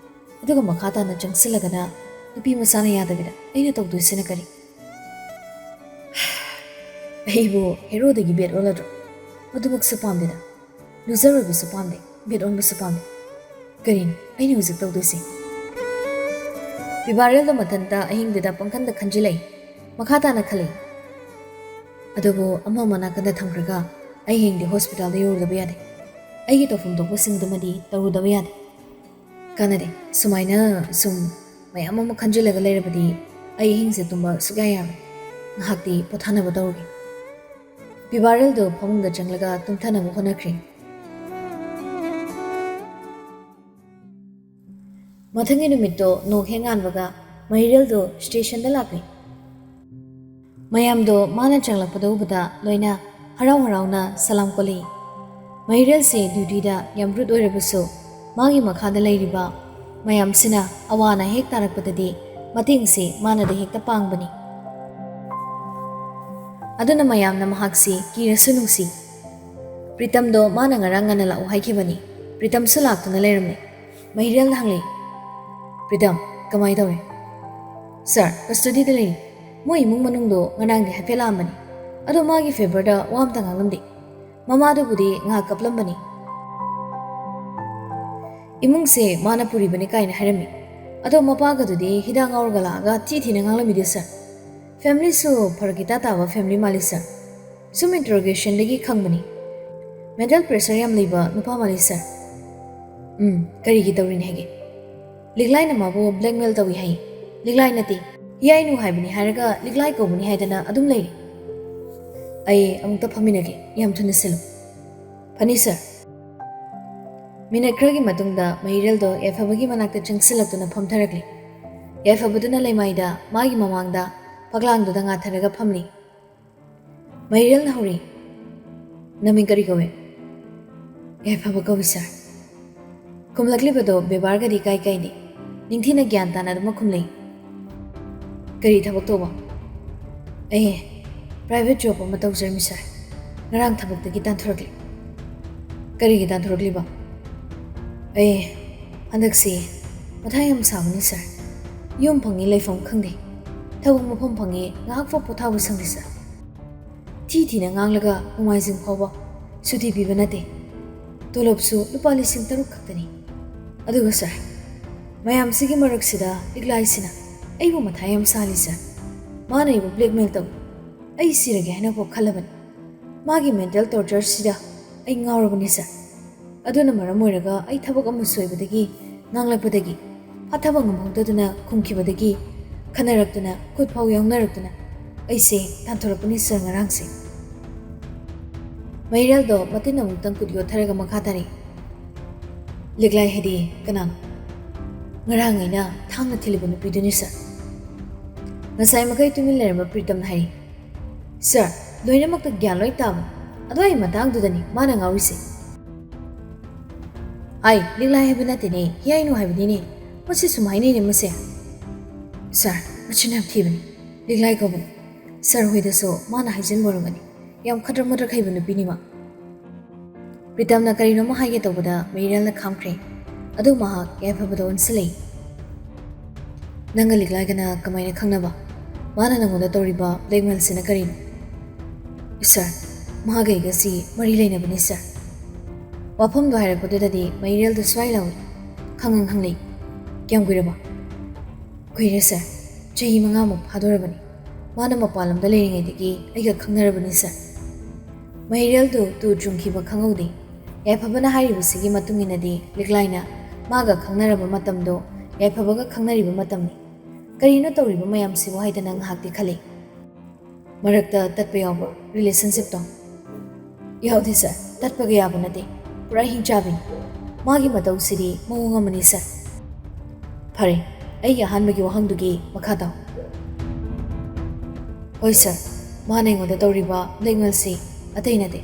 ꯑꯗꯨꯒ ꯃꯈꯥ ꯇꯥꯅ ꯆꯪꯁꯤꯜꯂꯒꯅ ꯅꯨꯄꯤ ꯃꯆꯥꯅ ꯌꯥꯗꯕꯤꯗ ꯑꯩꯅ ꯇꯧꯗꯣꯏꯁꯤꯅ ꯀꯔꯤ? ꯑꯩꯕꯨ ꯍꯦꯔꯣꯗꯒꯤ ꯕꯦꯠ ꯑꯣꯜꯂꯗ꯭ꯔꯣ? ꯃꯗꯨꯃꯛꯁꯨ ꯄꯥꯝꯗꯦꯗ꯫ ꯂꯨꯖꯔ ꯑꯣꯏꯕꯁꯨ ꯄꯥꯝꯗꯦ, ꯕꯦꯠ ꯑꯣꯟꯕꯁꯨ ꯄꯥꯝꯗꯦ꯫ ꯀꯔꯤꯅꯣ ꯑꯩꯅ ꯍꯧꯖꯤꯛ ꯇꯧꯗꯣꯏꯁꯦ? ꯄꯤꯕꯥꯔꯦꯜꯗꯣ ꯃꯊꯟꯇ ꯑꯍꯤꯡꯗꯨꯗ ꯄꯪꯈꯟꯗ ꯈꯟꯖꯤꯜꯂꯛꯏ꯫ ꯃꯈꯥ ꯇꯥꯅ ꯈꯜꯂꯤ, "ꯑꯗꯨꯕꯨ ꯑꯃ ꯑꯃ ꯅꯥꯀꯟꯗ ꯊꯝꯈ꯭ꯔꯒ ꯑꯩ ꯍꯌꯦꯡꯗꯤ ꯍꯣꯁꯄꯤꯇꯥꯜꯗ ꯌꯧꯔꯨꯗꯕ ꯌꯥꯗꯦ꯫ ꯑꯩꯒꯤ ꯇꯧꯐꯝ ꯊꯣꯛꯄꯁꯤꯡꯗꯨꯃꯗꯤ ꯇꯧꯔꯨꯗꯕ ꯌꯥꯗꯦ꯫ ꯀꯥꯟꯅꯗꯦ꯫ ꯁꯨꯃꯥꯏꯅ ꯁꯨꯝ ꯃꯌꯥꯝ ꯑꯃ ꯈꯟꯖꯤꯜꯂꯒ ꯂꯩꯔꯕꯗꯤ ꯑꯩ ꯑꯍꯤꯡꯁꯦ ꯇꯨꯝꯕ ꯁꯨꯛꯌꯥ ꯌꯥꯔꯣꯏ꯫ ꯉꯥꯏꯍꯥꯛꯇꯤ ꯄꯣꯊꯥꯅꯕ ꯇꯧꯔꯒꯦ꯫" ꯄꯤꯕꯥꯔꯦꯜꯗꯣ ꯐꯃꯨꯡꯗ ꯆꯪꯂꯒ ꯇꯨꯝꯊꯅꯕ ꯍꯣꯠꯅꯈ꯭ꯔꯦ꯫ ꯃꯊꯪꯒꯤ ꯅꯨꯃꯤꯠꯇꯣ ꯅꯣꯡ ꯍꯦꯛ ꯉꯥꯟꯕꯒ ꯃꯍꯤꯔꯦꯜꯗꯣ ꯁ꯭ꯇꯦꯁꯟꯗ ꯂꯥꯛꯂꯦ꯫ ꯃꯌꯥꯝꯗꯣ ꯃꯥꯅ ꯆꯪꯂꯛꯄꯗ ꯎꯕꯗ ꯂꯣꯏꯅ ꯍꯔꯥꯎ ꯍꯔꯥꯎꯅ ꯁꯂꯥꯝ ꯀꯣꯜꯂꯤ꯫ ꯃꯍꯤꯔꯦꯜꯁꯦ ꯗ꯭ꯌꯨꯇꯤꯗ ꯌꯥꯝ ꯔꯨꯠ ꯑꯣꯏꯔꯕꯁꯨ, ꯃꯥꯒꯤ ꯃꯈꯥꯗ ꯂꯩꯔꯤꯕ ꯃꯌꯥꯝꯁꯤꯅ ꯑꯋꯥ ꯑꯅꯥ ꯍꯦꯛ ꯇꯥꯔꯛꯄꯗꯗꯤ ꯃꯇꯦꯡꯁꯦ ꯃꯥꯅꯗꯤ ꯍꯦꯛꯇ ꯄꯥꯡꯕꯅꯤ꯫ ꯑꯗꯨꯅ ꯃꯌꯥꯝꯅ ꯃꯍꯥꯛꯁꯤ ꯀꯤꯔꯁꯨ ꯅꯨꯡꯁꯤ꯫ ꯄ꯭ꯔꯤꯇꯝꯗꯣ ꯃꯥꯅ ꯉꯔꯥꯡ ꯉꯟꯅ ꯂꯥꯛꯎ ꯍꯥꯏꯈꯤꯕꯅꯤ꯫ ꯄ꯭ꯔꯤꯇꯝꯁꯨ ꯂꯥꯛꯇꯨꯅ ꯂꯩꯔꯝꯃꯦ꯫ ꯃꯍꯤꯔꯦꯜꯅ ꯍꯪꯂꯛꯏ, "ꯄ꯭ꯔꯤꯇꯝ, ꯀꯃꯥꯏ ꯇꯧꯔꯦ?" "ꯁꯥꯔ, ꯀꯁꯇꯗꯤꯗ ꯂꯩꯔꯤ꯫ ꯃꯣꯏ ꯏꯃꯨꯡ ꯃꯅꯨꯡꯗꯣ ꯉꯔꯥꯡꯗꯤ ꯍꯥꯏꯐꯦꯠ ꯂꯥꯛꯑꯝꯕꯅꯤ꯫ ꯑꯗꯣ ꯃꯥꯒꯤ ꯐꯦꯚꯔꯗ ꯋꯥ ꯑꯝꯇ ꯉꯥꯡꯂꯝꯗꯦ꯫ ꯃꯃꯥꯗꯨꯕꯨꯗꯤ ꯉꯥꯏꯍꯥꯛ ꯀꯞꯂꯝꯕꯅꯤ꯫ ꯏꯃꯨꯡꯁꯦ ꯃꯥꯅ ꯄꯨꯔꯤꯕꯅꯤ ꯀꯥꯏꯅ ꯍꯥꯏꯔꯝꯃꯤ꯫ ꯑꯗꯣ ꯃꯄꯥꯒꯗꯨꯗꯤ ꯍꯤꯗꯥꯛ ꯉꯥꯎꯔꯒ ꯂꯥꯛꯑꯒ ꯊꯤ ꯊꯤꯅ ꯉꯥꯡꯂꯝꯃꯤꯗꯦ ꯁꯥꯔ꯫ ꯐꯦꯃꯤꯂꯤꯁꯨ ꯐꯔꯛ ꯏꯇꯥ ꯇꯥꯕ ꯐꯦꯃꯤꯂꯤ ꯃꯥꯜꯂꯤ ꯁꯥꯔ꯫ ꯁꯨꯝ ꯏꯟꯇꯔꯣꯒꯦꯁꯟꯗꯒꯤ ꯈꯪꯕꯅꯤ꯫ ꯃꯦꯟꯇꯦꯜ ꯄ꯭ꯔꯦꯁꯔ ꯌꯥꯝ ꯂꯩꯕ ꯅꯨꯄꯥ ꯃꯥꯜꯂꯤ ꯁꯥꯔ꯫ ꯎꯝ, ꯀꯔꯤꯒꯤ ꯇꯧꯔꯤꯅꯤ ꯍꯥꯏꯒꯦ? ꯂꯤꯛꯂꯥꯏꯅ ꯃꯥꯕꯨ ꯕ꯭ꯂꯦꯛꯃꯦꯜ ꯇꯧꯏ ꯍꯥꯏ꯫ ꯂꯤꯛꯂꯥꯏ ꯅꯠꯇꯦ, ꯍꯤꯌꯥꯏꯅꯨ ꯍꯥꯏꯕꯅꯤ ꯍꯥꯏꯔꯒ ꯂꯤꯛꯂꯥꯏ ꯀꯧꯕꯅꯤ ꯍꯥꯏꯗꯅ ꯑꯗꯨꯝ ꯂꯩꯔꯤ꯫ ꯑꯩ ꯑꯃꯨꯛꯇ ꯐꯝꯃꯤꯟꯅꯒꯦ, ꯌꯥꯝ ꯊꯨꯅ ꯁꯤꯜꯂꯨ꯫ ꯐꯅꯤ ꯁꯥꯔ꯫ ꯃꯤꯅꯠ ꯈꯔꯒꯤ ꯃꯇꯨꯡꯗ ꯃꯍꯤꯔꯦꯜꯗꯣ ꯌꯥꯏꯐꯕꯒꯤ ꯃꯅꯥꯛꯇ ꯆꯪꯁꯤꯜꯂꯛꯇꯨꯅ ꯐꯝꯊꯔꯛꯂꯤ꯫ ꯌꯥꯏꯐꯕꯗꯨꯅ ꯂꯩꯃꯥꯏꯗ ꯃꯥꯒꯤ ꯃꯃꯥꯡꯗ ꯐꯛꯂꯥꯡꯗꯨꯗ ꯉꯥꯊꯔꯒ ꯐꯝꯂꯤ꯫ ꯃꯍꯤꯔꯦꯜꯅ ꯍꯧꯔꯤ, "ꯅꯃꯤꯡ ꯀꯔꯤ ꯀꯧꯏ?" "ꯌꯥꯏꯐꯕ ꯀꯧꯏ ꯁꯥꯔ꯫" ꯈꯨꯝꯂꯛꯂꯤꯕꯗꯣ ꯕꯦꯕꯥꯔꯒꯗꯤ ꯏꯀꯥꯏ ꯀꯥꯏꯗꯦ꯫ ꯅꯤꯡꯊꯤꯅ ꯒ꯭ꯌꯥꯟ ꯇꯥꯅ ꯑꯗꯨꯃꯛ ꯈꯨꯝꯂꯛꯏ꯫ "ꯀꯔꯤ ꯊꯕꯛ ꯇꯧꯕ?" "ꯑꯩ ꯄ꯭ꯔꯥꯏꯚꯦꯠ ꯖꯣꯕ ꯑꯃ ꯇꯧꯖꯔꯝꯃꯤ ꯁꯥꯔ꯫ ꯉꯔꯥꯡ ꯊꯕꯛꯇꯒꯤ ꯇꯥꯟꯊꯣꯔꯛꯂꯤ꯫" "ꯀꯔꯤꯒꯤ ꯇꯥꯟꯊꯣꯔꯛꯂꯤꯕ?" "ꯑꯩ ꯍꯟꯗꯛꯁꯤ ꯃꯊꯥ ꯌꯥꯝ ꯁꯥꯕꯅꯤ ꯁꯥꯔ꯫ ꯌꯨꯝ ꯐꯪꯉꯤ ꯂꯩꯐꯝ ꯈꯪꯗꯦ꯫ ꯊꯕꯛ ꯃꯐꯝ ꯐꯪꯉꯤ ꯉꯥꯏꯍꯥꯛ ꯐꯥꯎ ꯄꯣꯊꯥꯕ ꯁꯪꯗꯦ ꯁꯥꯔ꯫ ꯊꯤ ꯊꯤꯅ ꯉꯥꯡꯂꯒ ꯅꯣꯡꯃꯥꯏꯖꯤꯡ ꯐꯥꯎꯕ ꯁꯨꯇꯤ ꯄꯤꯕ ꯅꯠꯇꯦ꯫ ꯇꯣꯂꯣꯞꯁꯨ ꯂꯨꯄꯥ ꯂꯤꯁꯤꯡ ꯇꯔꯨꯛ ꯈꯛꯇꯅꯤ꯫ ꯑꯗꯨꯒ ꯁꯥꯔ, ꯃꯌꯥꯝꯁꯤꯒꯤ ꯃꯔꯛꯁꯤꯗ ꯂꯤꯛꯂꯥꯏꯁꯤꯅ ꯑꯩꯕꯨ ꯃꯊꯥ ꯌꯥꯝ ꯁꯥꯍꯜꯂꯤ ꯁꯥꯔ꯫ ꯃꯥꯅ ꯑꯩꯕꯨ ꯕ꯭ꯂꯦꯛꯃꯦꯜ ꯇꯧꯏ꯫ ꯑꯩ ꯁꯤꯔꯒꯦ ꯍꯥꯏꯅ ꯐꯥꯎ ꯈꯜꯂꯕꯅꯤ꯫ ꯃꯥꯒꯤ ꯃꯦꯟꯇꯦꯜ ꯇꯣꯔꯆꯔꯁꯤꯗ ꯑꯩ ꯉꯥꯎꯔꯕꯅꯤ ꯁꯥꯔ꯫ ꯑꯗꯨꯅ ꯃꯔꯝ ꯑꯣꯏꯔꯒ ꯑꯩ ꯊꯕꯛ ꯑꯃ ꯁꯣꯏꯕꯗꯒꯤ, ꯉꯥꯡꯂꯛꯄꯗꯒꯤ, ꯐꯥꯊꯕ ꯉꯝꯍꯧꯗꯗꯨꯅ ꯈꯨꯝꯈꯤꯕꯗꯒꯤ ꯈꯟꯅꯔꯛꯇꯨꯅ, ꯈꯨꯠ ꯐꯥꯎ ꯌꯥꯎꯅꯔꯛꯇꯨꯅ ꯑꯩꯁꯦ ꯇꯥꯟꯊꯣꯔꯛꯄꯅꯤ ꯁꯥꯔ ꯉꯔꯥꯡꯁꯦ꯫" ꯃꯍꯤꯔꯦꯜꯗꯣ ꯃꯇꯤꯟ ꯑꯃꯨꯛꯇꯪ ꯀꯨꯠ ꯌꯣꯠꯊꯔꯒ ꯃꯈꯥ ꯇꯥꯔꯛꯏ, "ꯂꯤꯛꯂꯥꯏ ꯍꯥꯏꯗꯤ ꯀꯅꯥꯅꯣ?" "ꯉꯔꯥꯡ ꯑꯩꯅ ꯊꯥꯡꯅ ꯊꯤꯜꯂꯤꯕ ꯅꯨꯄꯤꯗꯨꯅꯤ ꯁꯥꯔ꯫" ꯉꯁꯥꯏ ꯃꯈꯩ ꯇꯨꯃꯤꯟ ꯂꯩꯔꯝꯕ ꯄ꯭ꯔꯤꯇꯝꯅ ꯍꯥꯏꯔꯤ, ꯁꯥꯔ, ꯂꯣꯏꯅꯃꯛꯇ ꯒ꯭ꯌꯥꯟ ꯂꯣꯏ ꯇꯥꯕ ꯑꯗꯨꯋꯥꯏ ꯃꯇꯥꯡꯗꯨꯗꯅꯤ ꯃꯥꯅ ꯉꯥꯎꯔꯤꯁꯦ꯫ ꯑꯩ ꯂꯤꯛꯂꯥꯏ ꯍꯥꯏꯕ ꯅꯠꯇꯦꯅꯦ, ꯍꯤꯌꯥꯏꯅꯨ ꯍꯥꯏꯕꯅꯤꯅꯦ꯫ ꯃꯁꯤ ꯁꯨꯝ ꯍꯥꯏꯅꯩꯅꯦ ꯃꯁꯦ꯫ ꯁꯥꯔ, ꯃꯆꯤꯟ ꯌꯥꯝ ꯊꯤꯕꯅꯤ꯫ ꯂꯤꯛꯂꯥꯏ ꯀꯧꯕꯅꯤ꯫ ꯁꯥꯔ ꯍꯣꯏꯗꯁꯨ ꯃꯥꯅ ꯍꯥꯏꯖꯤꯟꯕ ꯑꯣꯏꯔꯝꯒꯅꯤ꯫ ꯌꯥꯝ ꯈꯗ꯭ꯔꯛ ꯃꯗ꯭ꯔꯛ ꯍꯩꯕ ꯅꯨꯄꯤꯅꯤꯃ꯫ ꯄ꯭ꯔꯤꯇꯝꯅ ꯀꯔꯤꯅꯣꯃ ꯍꯥꯏꯒꯦ ꯇꯧꯕꯗ ꯃꯩꯔꯦꯜꯅ ꯈꯥꯝꯈ꯭ꯔꯦ꯫ ꯑꯗꯨ ꯃꯍꯥꯛ ꯌꯥꯏꯐꯕꯗ ꯑꯣꯟꯁꯤꯜꯂꯛꯏ꯫ "ꯅꯪꯒ ꯂꯤꯛꯂꯥꯏꯒꯅ ꯀꯃꯥꯏꯅ ꯈꯪꯅꯕ? ꯃꯥꯅ ꯅꯪꯉꯣꯟꯗ ꯇꯧꯔꯤꯕ ꯕ꯭ꯂꯦꯛꯃꯦꯜꯁꯤꯅ ꯀꯔꯤꯅꯣ?" "ꯁꯥꯔ, ꯃꯥꯒ ꯑꯩꯒꯁꯤ ꯃꯔꯤ ꯂꯩꯅꯕꯅꯤ ꯁꯥꯔ꯫" ꯋꯥꯐꯝꯗꯣ ꯍꯥꯏꯔꯛꯄꯗꯨꯗꯗꯤ ꯃꯩꯔꯦꯜꯗꯨ ꯁ꯭ꯋꯥꯏ ꯂꯥꯎꯏ꯫ ꯈꯪꯉꯪ ꯍꯪꯂꯛꯏ꯫ "ꯀꯌꯥꯝ ꯀꯨꯏꯔꯕ?" "ꯀꯨꯏꯔꯦ ꯁꯥꯔ, ꯆꯍꯤ ꯃꯉꯥꯃꯨꯛ ꯐꯥꯗꯣꯔꯕꯅꯤ꯫ ꯃꯥꯅ ꯃꯄꯥꯟ ꯂꯝꯗ ꯂꯩꯔꯤꯉꯩꯗꯒꯤ ꯑꯩꯒ ꯈꯪꯅꯔꯕꯅꯤ ꯁꯥꯔ꯫" ꯃꯩꯔꯦꯜꯗꯨ ꯇꯨ ꯆꯨꯡꯈꯤꯕ ꯈꯪꯍꯧꯗꯦ꯫ ꯌꯥꯏꯐꯕꯅ ꯍꯥꯏꯔꯤꯕꯁꯤꯒꯤ ꯃꯇꯨꯡ ꯏꯟꯅꯗꯤ ꯂꯤꯛꯂꯥꯏꯅ ꯃꯥꯒ ꯈꯪꯅꯔꯕ ꯃꯇꯝꯗꯣ ꯌꯥꯏꯐꯕꯒ ꯈꯪꯅꯔꯤꯕ ꯃꯇꯝꯅꯤ꯫ ꯀꯔꯤꯅꯣ ꯇꯧꯔꯤꯕ ꯃꯌꯥꯝꯁꯤꯕꯨ ꯍꯥꯏꯗꯅ ꯉꯥꯏꯍꯥꯛꯇꯤ ꯈꯜꯂꯤ꯫ "ꯃꯔꯛꯇ ꯇꯠꯄ ꯌꯥꯎꯕ꯭ꯔꯣ ꯔꯤꯂꯦꯁꯟꯁꯤꯞꯇꯣ?" "ꯌꯥꯎꯗꯦ ꯁꯥꯔ, ꯇꯠꯄꯒ ꯌꯥꯕ ꯅꯠꯇꯦ꯫ ꯄꯨꯔꯥ ꯍꯤꯡꯆꯥꯕꯤꯅꯤ꯫ ꯃꯥꯒꯤ ꯃꯇꯧꯁꯤꯗꯤ ꯃꯑꯣꯡ ꯑꯃꯅꯤ ꯁꯥꯔ꯫" "ꯐꯔꯦ, ꯑꯩꯒꯤ ꯑꯍꯥꯟꯕꯒꯤ ꯋꯥꯍꯪꯗꯨꯒꯤ ꯃꯈꯥ ꯇꯥꯎ꯫" "ꯍꯣꯏ ꯁꯥꯔ, ꯃꯥꯅ ꯑꯩꯉꯣꯟꯗ ꯇꯧꯔꯤꯕ ꯕ꯭ꯂꯦꯛꯃꯦꯜꯁꯤ ꯑꯇꯩ ꯅꯠꯇꯦ꯫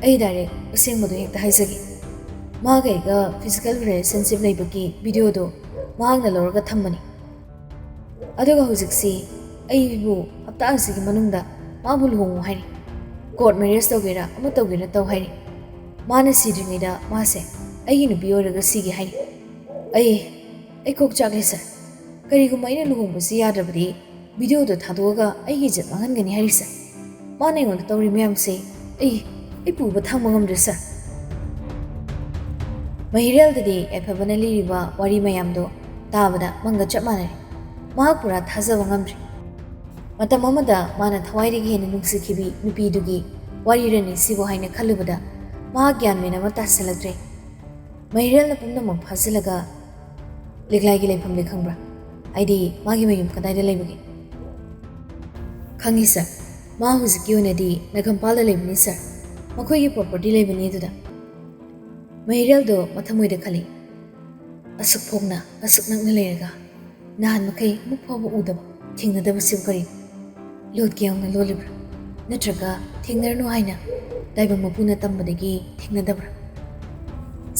ꯑꯩ ꯗꯥꯏꯔꯦꯛ ꯑꯁꯦꯡꯕꯗꯣ ꯍꯦꯛꯇ ꯍꯥꯏꯖꯒꯦ꯫ ꯃꯥꯒ ꯑꯩꯒ ꯐꯤꯖꯤꯀꯦꯜ ꯔꯤꯂꯦꯁꯟꯁꯤꯞ ꯂꯩꯕꯒꯤ ꯚꯤꯗꯤꯑꯣꯗꯣ ꯃꯍꯥꯛꯅ ꯂꯧꯔꯒ ꯊꯝꯕꯅꯤ꯫ ꯑꯗꯨꯒ ꯍꯧꯖꯤꯛꯁꯤ ꯑꯩꯕꯨ ꯍꯞꯇꯥ ꯑꯁꯤꯒꯤ ꯃꯅꯨꯡꯗ ꯃꯥꯕꯨ ꯂꯨꯍꯣꯡꯉꯨ ꯍꯥꯏꯔꯤ꯫ ꯀꯣꯔꯠ ꯃꯦꯔꯦꯖ ꯇꯧꯒꯦꯔꯥ ꯑꯃ ꯇꯧꯒꯦꯔꯥ ꯇꯧ ꯍꯥꯏꯔꯤ꯫ ꯃꯥꯅ ꯁꯤꯗ꯭ꯔꯤꯉꯩꯗ ꯃꯥꯁꯦ ꯑꯩꯒꯤ ꯅꯨꯄꯤ ꯑꯣꯏꯔꯒ ꯁꯤꯒꯦ ꯍꯥꯏꯔꯤ꯫ ꯑꯩ, ꯑꯩ ꯀꯣꯛ ꯆꯥꯛꯂꯦ ꯁꯥꯔ꯫ ꯀꯔꯤꯒꯨꯝꯕ ꯑꯩꯅ ꯂꯨꯍꯣꯡꯕꯁꯤ ꯌꯥꯗ꯭ꯔꯕꯗꯤ ꯚꯤꯗꯤꯑꯣꯗꯣ ꯊꯥꯗꯣꯛꯑꯒ ꯑꯩꯒꯤ ꯏꯖꯠ ꯃꯥꯡꯍꯟꯒꯅꯤ ꯍꯥꯏꯔꯤ ꯁꯥꯔ꯫ ꯃꯥꯅ ꯑꯩꯉꯣꯟꯗ ꯇꯧꯔꯤ ꯃꯌꯥꯝꯁꯦ ꯑꯩ, ꯑꯩ ꯄꯨꯕ ꯊꯥꯡꯕ ꯉꯝꯗ꯭ꯔꯦ ꯁꯥꯔ꯫" ꯃꯍꯤꯔꯦꯜꯗꯗꯤ ꯌꯥꯏꯐꯕꯅ ꯂꯤꯔꯤꯕ ꯋꯥꯔꯤ ꯃꯌꯥꯝꯗꯣ ꯇꯥꯕꯗ ꯃꯪꯒ ꯆꯞ ꯃꯥꯟꯅꯔꯦ꯫ ꯃꯍꯥꯛ ꯄꯨꯔꯥ ꯊꯥꯖꯕ ꯉꯝꯗ꯭ꯔꯦ꯫ ꯃꯇꯝ ꯑꯃꯗ ꯃꯥꯅ ꯊꯋꯥꯏꯗꯒꯤ ꯍꯦꯟꯅ ꯅꯨꯡꯁꯤꯈꯤꯕꯤ ꯅꯨꯄꯤꯗꯨꯒꯤ ꯋꯥꯔꯤꯔꯅꯤ ꯁꯤꯕꯨ ꯍꯥꯏꯅ ꯈꯜꯂꯨꯕꯗ ꯃꯍꯥꯛ ꯒ꯭ꯌꯥꯟ ꯃꯦꯟ ꯑꯃ ꯇꯥꯁꯤꯜꯂꯛꯇ꯭ꯔꯦ꯫ ꯃꯍꯤꯔꯦꯜꯅ ꯄꯨꯝꯅꯃꯛ ꯐꯥꯖꯤꯜꯂꯒ, "ꯂꯤꯛꯂꯥꯏꯒꯤ ꯂꯩꯐꯝꯗꯤ ꯈꯪꯕ꯭ꯔꯥ? ꯍꯥꯏꯗꯤ ꯃꯥꯒꯤ ꯃꯌꯨꯝ ꯀꯗꯥꯏꯗ ꯂꯩꯕꯒꯦ?" "ꯈꯪꯉꯤ ꯁꯥꯔ, ꯃꯥ ꯍꯧꯖꯤꯛꯀꯤ ꯑꯣꯏꯅꯗꯤ ꯅꯥꯒꯝꯄꯥꯜꯗ ꯂꯩꯕꯅꯤ ꯁꯥꯔ, ꯃꯈꯣꯏꯒꯤ ꯄ꯭ꯔꯣꯄꯔꯇꯤ ꯂꯩꯕꯅꯤ ꯑꯗꯨꯗ꯫" ꯃꯍꯤꯔꯦꯜꯗꯣ ꯃꯊꯃꯣꯏꯗ ꯈꯜꯂꯤ, "ꯑꯁꯨꯛ ꯐꯥꯎꯅ, ꯑꯁꯨꯛ ꯅꯛꯅ ꯂꯩꯔꯒ ꯅꯍꯥꯟ ꯃꯈꯩ ꯑꯃꯨꯛ ꯐꯥꯎꯕ ꯎꯗꯕ, ꯊꯦꯡꯅꯗꯕꯁꯤꯕꯨ ꯀꯔꯤꯅꯣ? ꯂꯣꯠꯀꯦ ꯌꯥꯎꯅ ꯂꯣꯜꯂꯤꯕ꯭ꯔꯥ?" ꯅꯠꯇ꯭ꯔꯒ ꯊꯦꯡꯅꯔꯅꯨ ꯍꯥꯏꯅ ꯇꯥꯏꯕꯪ ꯃꯄꯨꯅ ꯇꯝꯕꯗꯒꯤ ꯊꯦꯡꯅꯗꯕ꯭ꯔꯥ?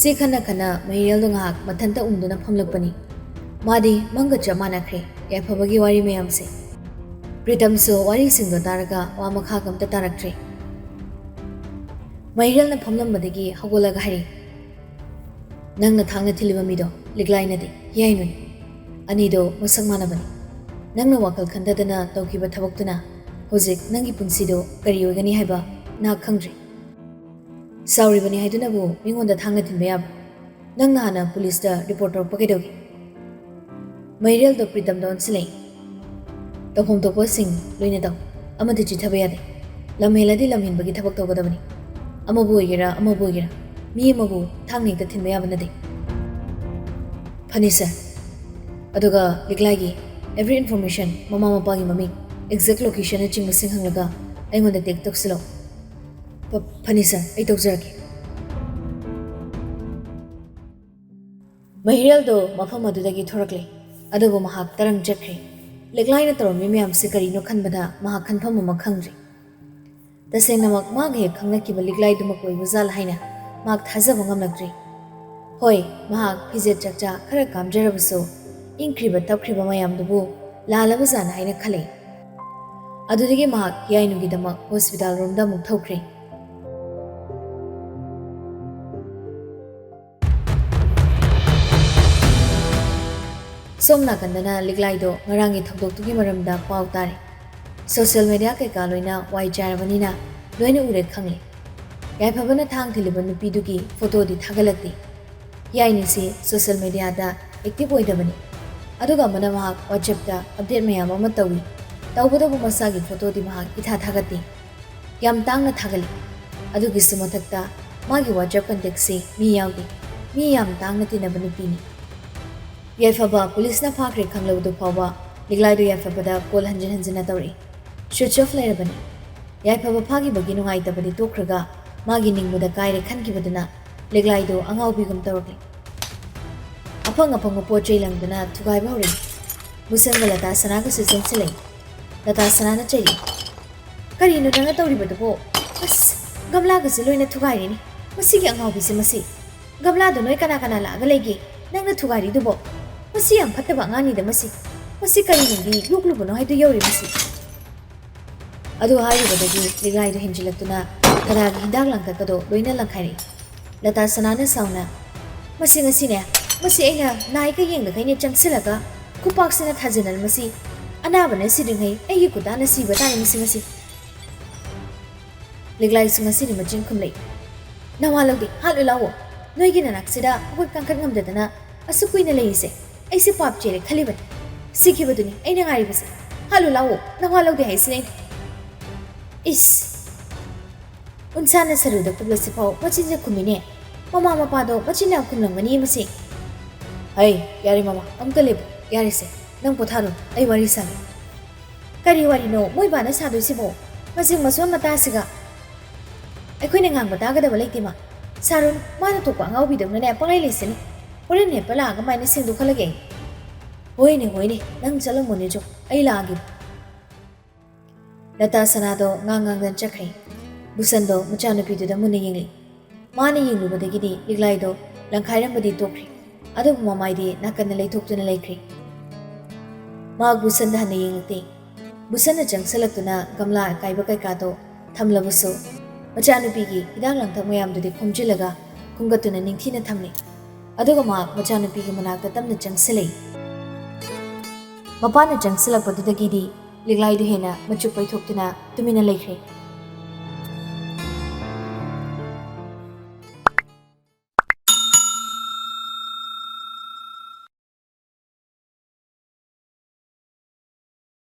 ꯁꯤ ꯈꯟꯅ ꯈꯟꯅ ꯃꯍꯤꯔꯦꯜꯗꯣ ꯉꯥꯏꯍꯥꯛ ꯃꯊꯟꯇ ꯎꯪꯗꯨꯅ ꯐꯝꯂꯛꯄꯅꯤ꯫ ꯃꯥꯗꯤ ꯃꯪꯒ ꯆꯞ ꯃꯥꯟꯅꯈ꯭ꯔꯦ ꯌꯥꯏꯐꯕꯒꯤ ꯋꯥꯔꯤ ꯃꯌꯥꯝꯁꯦ꯫ ꯄ꯭ꯔꯤꯇꯝꯁꯨ ꯋꯥꯔꯤꯁꯤꯡꯗꯣ ꯇꯥꯔꯒ ꯋꯥ ꯃꯈꯥꯒ ꯑꯝꯇ ꯇꯥꯔꯛꯇ꯭ꯔꯦ꯫ ꯃꯍꯤꯔꯦꯜꯅ ꯐꯝꯂꯝꯕꯗꯒꯤ ꯍꯧꯒꯠꯂꯒ ꯍꯥꯏꯔꯛꯏ, "ꯅꯪꯅ ꯊꯥꯡꯅ ꯊꯤꯜꯂꯤꯕ ꯃꯤꯗꯣ ꯂꯤꯛꯂꯥꯏ ꯅꯠꯇꯦ, ꯍꯤꯌꯥꯏꯅꯨꯅꯤ꯫ ꯑꯅꯤꯗꯣ ꯃꯁꯛ ꯃꯥꯟꯅꯕꯅꯤ꯫ ꯅꯪꯅ ꯋꯥꯈꯜ ꯈꯟꯊꯗꯅ ꯇꯧꯈꯤꯕ ꯊꯕꯛꯇꯨꯅ ꯍꯧꯖꯤꯛ ꯅꯪꯒꯤ ꯄꯨꯟꯁꯤꯗꯣ ꯀꯔꯤ ꯑꯣꯏꯒꯅꯤ ꯍꯥꯏꯕ ꯅꯍꯥꯛ ꯈꯪꯗ꯭ꯔꯤ꯫ ꯁꯥꯎꯔꯤꯕꯅꯤ ꯍꯥꯏꯗꯨꯅꯕꯨ ꯃꯤꯉꯣꯟꯗ ꯊꯥꯡꯅ ꯊꯤꯟꯕ ꯌꯥꯕ꯭ꯔꯥ? ꯅꯪꯅ ꯍꯥꯟꯅ ꯄꯨꯂꯤꯁꯇ ꯔꯤꯄꯣꯔꯠ ꯇꯧꯔꯛꯄ ꯀꯩꯗꯧꯒꯦ?" ꯃꯍꯤꯔꯦꯜꯗꯣ ꯄ꯭ꯔꯤꯇꯝꯗ ꯑꯣꯟꯁꯤꯜꯂꯛꯏ꯫ "ꯇꯧꯐꯝ ꯊꯣꯛꯄꯁꯤꯡ ꯂꯣꯏꯅ ꯇꯧ꯫ ꯑꯃꯗꯤ ꯆꯤꯠꯊꯕ ꯌꯥꯗꯦ꯫ ꯂꯝ ꯍꯦꯜꯂꯗꯤ ꯂꯝ ꯍꯦꯟꯕꯒꯤ ꯊꯕꯛ ꯇꯧꯒꯗꯕꯅꯤ꯫ ꯑꯃꯕꯨ ꯑꯣꯏꯒꯦꯔꯥ, ꯑꯃꯕꯨ ꯑꯣꯏꯒꯦꯔꯥ, ꯃꯤ ꯑꯃꯕꯨ ꯊꯥꯡꯅ ꯍꯦꯛꯇ ꯊꯤꯟꯕ ꯌꯥꯕ ꯅꯠꯇꯦ꯫" "ꯐꯅꯤ ꯁꯥꯔ꯫ ꯑꯗꯨꯒ ꯂꯤꯛꯂꯥꯏꯒꯤ every information, ꯃꯃꯥ ꯃꯄꯥꯒꯤ ꯃꯃꯤꯡ, exact locationꯅꯆꯤꯡꯕꯁꯤꯡ ꯍꯪꯂꯒ ꯑꯩꯉꯣꯟꯗ ꯇꯦꯛꯁ ꯇꯧꯁꯤꯜꯂꯛꯎ꯫" "ꯐ-, ꯐꯅꯤ ꯁꯥꯔ, ꯑꯩ ꯇꯧꯖꯔꯛꯀꯦ꯫" ꯃꯍꯤꯔꯦꯜꯗꯣ ꯃꯐꯝ ꯑꯗꯨꯗꯒꯤ ꯊꯣꯔꯛꯂꯦ, ꯑꯗꯨꯕꯨ ꯃꯍꯥꯛ ꯇꯔꯪ ꯆꯠꯈ꯭ꯔꯦ꯫ ꯂꯤꯛꯂꯥꯏꯅ ꯇꯧꯔꯝꯃꯤ ꯃꯌꯥꯝꯁꯤ ꯀꯔꯤꯅꯣ ꯈꯟꯕꯗ ꯃꯍꯥꯛ ꯈꯟꯐꯝ ꯑꯃ ꯈꯪꯗ꯭ꯔꯦ꯫ ꯇꯁꯦꯡꯅꯃꯛ ꯃꯥꯒ ꯍꯦꯛ ꯈꯪꯅꯈꯤꯕ ꯂꯤꯛꯂꯥꯏꯗꯨꯃꯛ ꯑꯣꯏꯕ ꯖꯥꯠꯂ ꯍꯥꯏꯅ ꯃꯍꯥꯛ ꯊꯥꯖꯕ ꯉꯝꯂꯛꯇ꯭ꯔꯦ꯫ ꯍꯣꯏ, ꯃꯍꯥꯛ ꯐꯤꯖꯦꯠ ꯆꯥꯛꯆꯥ ꯈꯔ ꯀꯥꯝꯖꯔꯕꯁꯨ ꯏꯪꯈ꯭ꯔꯤꯕ ꯇꯞꯈ꯭ꯔꯤꯕ ꯃꯌꯥꯝꯗꯨꯕꯨ ꯂꯥꯜꯂꯕ ꯖꯥꯠꯅ ꯍꯥꯏꯅ ꯈꯜꯂꯦ꯫ ꯑꯗꯨꯗꯒꯤ ꯃꯍꯥꯛ ꯍꯤꯌꯥꯏꯅꯨꯒꯤꯗꯃꯛ ꯍꯣꯁꯄꯤꯇꯥꯜ ꯔꯣꯝꯗ ꯑꯃꯨꯛ ꯊꯧꯈ꯭ꯔꯦ꯫ ꯁꯣꯝ ꯅꯥꯀꯟꯗꯅ ꯂꯤꯛꯂꯥꯏꯗꯣ ꯉꯔꯥꯡꯒꯤ ꯊꯧꯗꯣꯛꯇꯨꯒꯤ ꯃꯔꯝꯗ ꯄꯥꯎ ꯇꯥꯔꯦ꯫ ꯁꯣꯁꯤꯌꯦꯜ ꯃꯦꯗꯤꯌꯥ ꯀꯩꯀꯥ ꯂꯣꯏꯅ ꯋꯥꯏ ꯆꯥꯏꯔꯕꯅꯤꯅ ꯂꯣꯏꯅ ꯎꯔꯦ ꯈꯪꯂꯦ꯫ ꯌꯥꯏꯐꯕꯅ ꯊꯥꯡ ꯊꯤꯜꯂꯤꯕ ꯅꯨꯄꯤꯗꯨꯒꯤ ꯐꯣꯇꯣꯗꯤ ꯊꯥꯒꯠꯂꯛꯇꯦ꯫ ꯍꯤꯌꯥꯏꯅꯨꯁꯤ ꯁꯣꯁꯤꯌꯦꯜ ꯃꯦꯗꯤꯌꯥꯗ ꯑꯦꯛꯇꯤꯚ ꯑꯣꯏꯗꯕꯅꯤ꯫ ꯑꯗꯨꯒ ꯑꯃꯅ ꯃꯍꯥꯛ ꯋꯥꯆꯦꯞꯇ ꯑꯞꯗꯦꯠ ꯃꯌꯥꯝ ꯑꯃ ꯇꯧꯏ꯫ ꯇꯧꯕꯇꯕꯨ ꯃꯁꯥꯒꯤ ꯐꯣꯇꯣꯗꯤ ꯃꯍꯥꯛ ꯏꯊꯥ ꯊꯥꯒꯠꯇꯦ꯫ ꯌꯥꯝ ꯇꯥꯡꯅ ꯊꯥꯒꯠꯂꯤ꯫ ꯑꯗꯨꯒꯤꯁꯨ ꯃꯊꯛꯇ ꯃꯥꯒꯤ ꯋꯥꯆꯦꯞ ꯀꯟꯇꯦꯛꯁꯤ ꯃꯤ ꯌꯥꯎꯗꯦ꯫ ꯃꯤ ꯌꯥꯝ ꯇꯥꯡꯅ ꯇꯤꯟꯅꯕ ꯅꯨꯄꯤꯅꯤ꯫ ꯌꯥꯏꯐꯕ ꯄꯨꯂꯤꯁꯅ ꯐꯥꯈ꯭ꯔꯦ ꯈꯪꯂꯕꯗꯨ ꯐꯥꯎꯕ ꯂꯤꯛꯂꯥꯏꯗꯨ ꯌꯥꯏꯐꯕꯗ ꯀꯣꯜ ꯍꯟꯖꯤꯟ ꯍꯟꯖꯤꯟꯅ ꯇꯧꯔꯛꯏ꯫ ꯁ꯭ꯋꯤꯆ ꯑꯣꯐ ꯂꯩꯔꯕꯅꯤ꯫ ꯌꯥꯏꯐꯕ ꯐꯥꯈꯤꯕꯒꯤ ꯅꯨꯡꯉꯥꯏꯇꯕꯗꯤ ꯇꯣꯛꯈ꯭ꯔꯒ ꯃꯥꯒꯤ ꯅꯤꯡꯕꯗ ꯀꯥꯏꯔꯦ ꯈꯟꯈꯤꯕꯗꯨꯅ ꯂꯤꯛꯂꯥꯏꯗꯨ ꯑꯉꯥꯎꯕꯤꯒꯨꯝ ꯇꯧꯔꯛꯂꯤ꯫ ꯑꯐꯪ ꯑꯐꯪꯕ ꯄꯣꯠ ꯆꯩ ꯂꯪꯗꯨꯅ ꯊꯨꯒꯥꯏꯕ ꯍꯧꯔꯛꯏ꯫ ꯃꯨꯁꯟꯒ ꯂꯇꯥ ꯁꯅꯥꯒꯁꯨ ꯆꯦꯟꯁꯤꯜꯂꯛꯏ꯫ ꯂꯇꯥ ꯁꯅꯥꯅ ꯆꯩꯔꯤ꯫ "ꯀꯔꯤꯅꯣ ꯅꯪꯅ ꯇꯧꯔꯤꯕꯗꯨꯕꯣ? ꯑꯁ, ꯒꯝꯂꯥꯒꯁꯦ ꯂꯣꯏꯅ ꯊꯨꯒꯥꯏꯔꯦꯅꯦ꯫ ꯃꯁꯤꯒꯤ ꯑꯉꯥꯎꯕꯤꯁꯦ ꯃꯁꯤ꯫ ꯒꯝꯂꯥꯗꯣ ꯅꯣꯏ ꯀꯅꯥ ꯀꯅꯥ ꯂꯥꯛꯑꯒ ꯂꯩꯒꯦ? ꯅꯪꯅ ꯊꯨꯒꯥꯏꯔꯤꯗꯨꯕꯣ? ꯃꯁꯤ ꯌꯥꯝ ꯐꯠꯇꯕ ꯑꯉꯥꯡꯅꯤꯗ ꯃꯁꯤ꯫ ꯃꯁꯤ ꯀꯔꯤ ꯅꯨꯡꯒꯤ ꯌꯣꯛꯂꯨꯕꯅꯣ ꯍꯥꯏꯗꯨ ꯌꯧꯔꯦ ꯃꯁꯤ꯫" ꯑꯗꯨ ꯍꯥꯏꯔꯨꯕꯗꯒꯤ ꯂꯤꯛꯂꯥꯏꯗꯨ ꯍꯦꯟꯖꯤꯜꯂꯛꯇꯨꯅ ꯀꯅꯥꯒꯤ ꯍꯤꯗꯥꯛ ꯂꯥꯡꯊꯛꯀꯗꯣ ꯂꯣꯏꯅ ꯂꯪꯈꯥꯏꯔꯛꯏ꯫ ꯂꯇꯥ ꯁꯅꯥꯅ ꯁꯥꯎꯅ, "ꯃꯁꯤ ꯉꯁꯤꯅꯦ, ꯃꯁꯤ ꯑꯩꯅ ꯅꯥꯏꯒ ꯌꯦꯡꯗꯈꯩꯅꯦ ꯆꯪꯁꯤꯜꯂꯒ ꯈꯨꯄꯥꯛꯁꯤꯅ ꯊꯥꯖꯤꯟꯅ ꯃꯁꯤ ꯑꯅꯥꯕꯅ ꯁꯤꯗ꯭ꯔꯤꯉꯩ ꯑꯩꯒꯤ ꯈꯨꯠꯇꯥꯅ ꯁꯤꯕ ꯇꯥꯔꯦ ꯃꯁꯤ ꯉꯁꯤ꯫" ꯂꯤꯛꯂꯥꯏꯁꯨ ꯉꯁꯤꯗꯤ ꯃꯆꯤꯟ ꯈꯨꯝꯂꯛꯏ꯫ "ꯅꯋꯥ ꯂꯧꯗꯦ, ꯍꯥꯠꯂꯨ ꯂꯥꯛꯑꯣ꯫ ꯅꯣꯏꯒꯤ ꯅꯅꯥꯛꯁꯤꯗ ꯃꯈꯨꯠ ꯀꯥꯡꯈꯠ ꯉꯝꯗꯗꯅ ꯑꯁꯨꯛ ꯀꯨꯏꯅ ꯂꯩꯔꯤꯁꯦ ꯑꯩꯁꯦ ꯄꯥꯞ ꯆꯦꯜꯂꯦ ꯈꯜꯂꯤꯕꯅꯤ꯫ ꯁꯤꯈꯤꯕꯗꯨꯅꯤ ꯑꯩꯅ ꯉꯥꯏꯔꯤꯕꯁꯦ꯫ ꯍꯥꯠꯂꯨ ꯂꯥꯛꯑꯣ, ꯅꯋꯥ ꯂꯧꯗꯦ ꯍꯥꯏꯁꯤꯅꯦ ꯑꯩꯅ꯫" ꯏꯁ! ꯎꯟꯁꯥꯅ ꯁꯔꯨꯗ ꯀꯨꯞꯂꯁꯤꯐꯥꯎ ꯃꯆꯤꯟꯁꯦ ꯈꯨꯝꯃꯤꯅꯦ꯫ ꯃꯃꯥ ꯃꯄꯥꯗꯣ ꯃꯆꯤꯟ ꯌꯥꯝ ꯈꯨꯝꯂꯝꯒꯅꯤ ꯃꯁꯤ꯫ "ꯍꯩ, ꯌꯥꯔꯦ ꯃꯃꯥ, ꯑꯃꯨꯛꯇ ꯂꯦꯞꯄꯨ꯫ ꯌꯥꯔꯦꯁꯦ, ꯅꯪ ꯄꯣꯊꯥꯔꯣ, ꯑꯩ ꯋꯥꯔꯤ ꯁꯥꯒꯦ꯫" "ꯀꯔꯤ ꯋꯥꯔꯤꯅꯣ ꯃꯣꯏ ꯕꯥꯅ ꯁꯥꯗꯣꯏꯁꯤꯕꯣ? ꯃꯆꯤꯡ ꯃꯆꯣꯟ ꯃꯇꯥꯁꯤꯒ꯫ ꯑꯩꯈꯣꯏꯅ ꯉꯥꯡꯕ ꯇꯥꯒꯗꯕ ꯂꯩꯇꯦ ꯃꯥ꯫ ꯁꯥꯔꯨꯅꯨ, ꯃꯥꯅ ꯊꯣꯛꯄ ꯑꯉꯥꯎꯕꯤꯗꯧꯅꯅꯦ ꯄꯪꯂꯩ ꯂꯩꯁꯅꯤ꯫ ꯍꯣꯔꯦꯟ ꯍꯦꯞꯄ ꯂꯥꯛꯑꯒ ꯃꯥꯏꯅ ꯁꯦꯡꯗꯣꯛꯍꯜꯂꯒꯦ ꯑꯩ꯫" "ꯍꯣꯏꯅꯦ, ꯍꯣꯏꯅꯦ, ꯅꯪ ꯆꯠꯂꯝꯃꯣꯅꯦ ꯖꯣ, ꯑꯩ ꯂꯥꯛꯑꯒꯦ꯫" ꯂꯇꯥ ꯁꯅꯥꯗꯣ ꯉꯥꯡ ꯉꯥꯡꯗꯅ ꯆꯠꯈ꯭ꯔꯦ꯫ ꯕꯨꯁꯟꯗꯣ ꯃꯆꯥꯅꯨꯄꯤꯗꯨꯗ ꯃꯨꯟꯅ ꯌꯦꯡꯂꯤ꯫ ꯃꯥꯅ ꯌꯦꯡꯂꯨꯕꯗꯒꯤꯗꯤ ꯂꯤꯛꯂꯥꯏꯗꯣ ꯂꯪꯈꯥꯏꯔꯝꯕꯗꯤ ꯇꯣꯛꯈ꯭ꯔꯦ, ꯑꯗꯨꯕꯨ ꯃꯃꯥꯏꯗꯤ ꯅꯥꯀꯟꯗ ꯂꯩꯊꯣꯛꯇꯨꯅ ꯂꯩꯈ꯭ꯔꯦ꯫ ꯃꯍꯥꯛ ꯕꯨꯁꯟꯗ ꯍꯟꯅ ꯌꯦꯡꯂꯛꯇꯦ꯫ ꯕꯨꯁꯟꯅ ꯆꯪꯁꯤꯜꯂꯛꯇꯨꯅ ꯒꯝꯂꯥ ꯑꯀꯥꯏꯕ ꯀꯩꯀꯥꯗꯣ ꯊꯝꯂꯕꯁꯨ, ꯃꯆꯥꯅꯨꯄꯤꯒꯤ ꯍꯤꯗꯥꯛ ꯂꯥꯡꯊꯛ ꯃꯌꯥꯝꯗꯨꯗꯤ ꯈꯣꯝꯖꯤꯜꯂꯒ ꯈꯨꯝꯒꯠꯇꯨꯅ ꯅꯤꯡꯊꯤꯅ ꯊꯝꯂꯦ꯫ ꯑꯗꯨꯒ ꯃꯍꯥꯛ ꯃꯆꯥꯅꯨꯄꯤꯒꯤ ꯃꯅꯥꯛꯇ ꯇꯞꯅ ꯆꯪꯁꯤꯜꯂꯛꯏ꯫ ꯃꯄꯥꯅ ꯆꯪꯁꯤꯜꯂꯛꯄꯗꯨꯗꯒꯤꯗꯤ ꯂꯤꯛꯂꯥꯏꯗꯨ ꯍꯦꯟꯅ ꯃꯆꯨ ꯄꯩꯊꯣꯛꯇꯨꯅ ꯇꯨꯃꯤꯟꯅ ꯂꯩꯈ꯭ꯔꯦ꯫